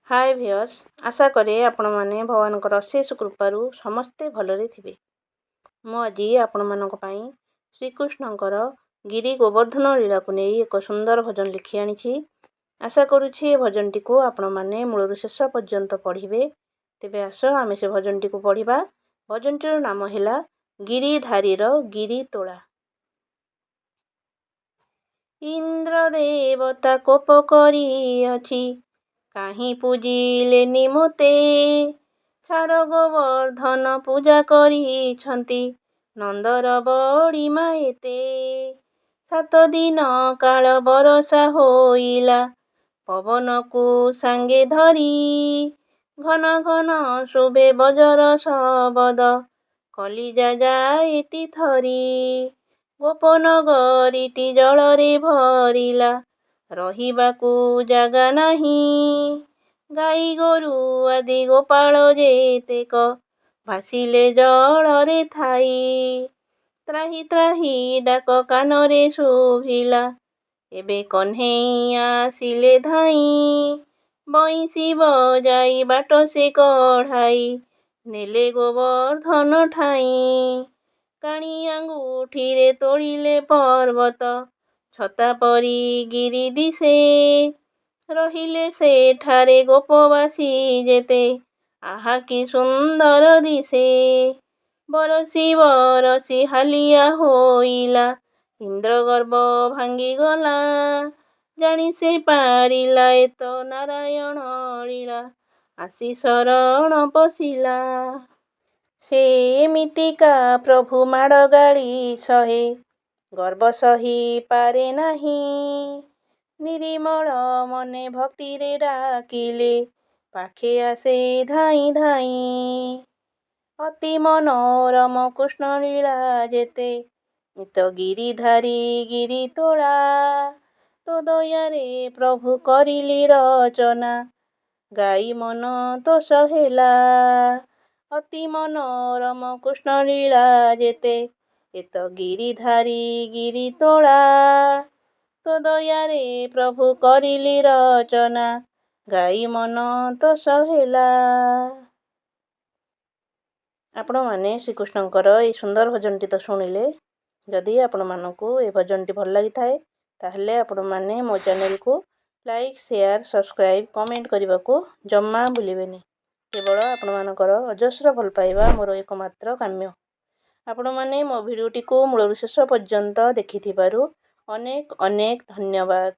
ହାଏ viewers, ଆଶା କରେ ଆପଣମାନେ ଭଗବାନଙ୍କର ଅଶେଷ କୃପାରୁ ସମସ୍ତେ ଭଲରେ ଥିବେ। ମୁଁ ଆଜି ଆପଣମାନଙ୍କ ପାଇଁ ଶ୍ରୀକୃଷ୍ଣଙ୍କର ଗିରି ଗୋବର୍ଦ୍ଧନ ଲୀଳାକୁ ନେଇ ଏକ ସୁନ୍ଦର ଭଜନ ଲେଖି ଆଣିଛି। ଆଶା କରୁଛି ଏ ଭଜନଟିକୁ ଆପଣମାନେ ମୂଳରୁ ଶେଷ ପର୍ଯ୍ୟନ୍ତ ପଢ଼ିବେ। ତେବେ ଆସ, ଆମେ ସେ ଭଜନଟିକୁ ପଢ଼ିବା। ଭଜନଟିର ନାମ ହେଲା ଗିରିଧାରୀର ଗିରି ତୋଳା। ଇନ୍ଦ୍ର ଦେବତା କୋପ କରିଅଛି, କାହିଁ ପୂଜିଲେନି ମୋତେ? ଛାର ଗୋବର୍ଦ୍ଧନ ପୂଜା କରିଛନ୍ତି, ନନ୍ଦର ବଡ଼ିମା ଏତେ। 7 ଦିନ କାଳ ବରଷା ହୋଇଲା ପବନକୁ ସାଙ୍ଗେ ଧରି। ଘନ ଘନ ଶୁଭେ ବଜର ଶବଦ, କଲିଜା ଯାଏଟି ଥରି। ଗୋପନଗରୀଟି ଜଳରେ ଭରିଲା, ରହିବାକୁ ଜାଗା ନାହିଁ। ଗାଈ ଗୋରୁ ଆଦି ଗୋପାଳ ଯେତେକ ଭାସିଲେ ଜଳରେ ଥାଇ। ତ୍ରାହି ତ୍ରାହି ଡାକ କାନରେ ଶୁଭିଲା, ଏବେ କହ୍ନେଇ ଆସିଲେ ଧାଇଁ। ବଇଁଶୀ ବଜାଇ ବାଟ ସେ କଢ଼ାଇ ନେଲେ ଗୋବର୍ଦ୍ଧନ ଠାଇଁ। କାଣି ଆଙ୍ଗୁଠିରେ ତୋଳିଲେ ପର୍ବତ, ଛତା ପରି ଗିରି ଦିଶେ। ରହିଲେ ସେଠାରେ ଗୋପବାସୀ ଯେତେ, ଆହା କି ସୁନ୍ଦର ଦିଶେ। ବରସି ବରସି ହାଲିଆ ହୋଇଲା ଇନ୍ଦ୍ର, ଗର୍ବ ଭାଙ୍ଗିଗଲା। ଜାଣି ସେ ପାରିଲା ଏତ ନାରାୟଣ ଲୀଳା, ଆସି ଶରଣ ପଶିଲା। ସେ ଏମିତିକା ପ୍ରଭୁ ମାଡ଼ ଗାଳି ସହେ, ଗର୍ବ ସହି ପାରେ ନାହିଁ। ନିରିମଳ ମନେ ଭକ୍ତିରେ ଡାକିଲେ ପାଖେ ଆସେ ଧାଇଁ ଧାଇଁ। ଅତି ମନୋରମ କୃଷ୍ଣ ଲୀଳା ଯେତେ, ଏତ ଗିରିଧାରୀ ଗିରି ତୋଳା। ତୋ ଦୟାରେ ପ୍ରଭୁ କରିଲି ରଚନା, ଗାଇ ମନ ତୋଷ ହେଲା। ଅତି ମନୋରମ କୃଷ୍ଣ ଲୀଳା ଯେତେ, ଏତ ଗିରିଧାରୀ ଗିରି ତୋଳା। ତୋ ଦୟାରେ ପ୍ରଭୁ କରିଲି ରଚନା, ଗାଇ ମନ ତୋଷ ହେଲା। ଆପଣମାନେ ଶ୍ରୀକୃଷ୍ଣଙ୍କର ଏଇ ସୁନ୍ଦର ଭଜନଟି ତ ଶୁଣିଲେ। ଯଦି ଆପଣମାନଙ୍କୁ ଏ ଭଜନଟି ଭଲ ଲାଗିଥାଏ, ତାହେଲେ ଆପଣମାନେ ମୋ ଚ୍ୟାନେଲକୁ ଲାଇକ୍, ସେୟାର, ସବସ୍କ୍ରାଇବ୍, କମେଣ୍ଟ କରିବାକୁ ଜମା ଭୁଲିବେନି। କେବଳ ଆପଣମାନଙ୍କର ଅଜସ୍ର ଭଲ ପାଇବା ମୋର ଏକମାତ୍ର କାମ୍ୟ। ଆପଣମାନେ ମୋ ଭିଡ଼ିଓଟିକୁ ମୂଳରୁ ଶେଷ ପର୍ଯ୍ୟନ୍ତ ଦେଖିଥିବାରୁ ଅନେକ ଅନେକ ଧନ୍ୟବାଦ।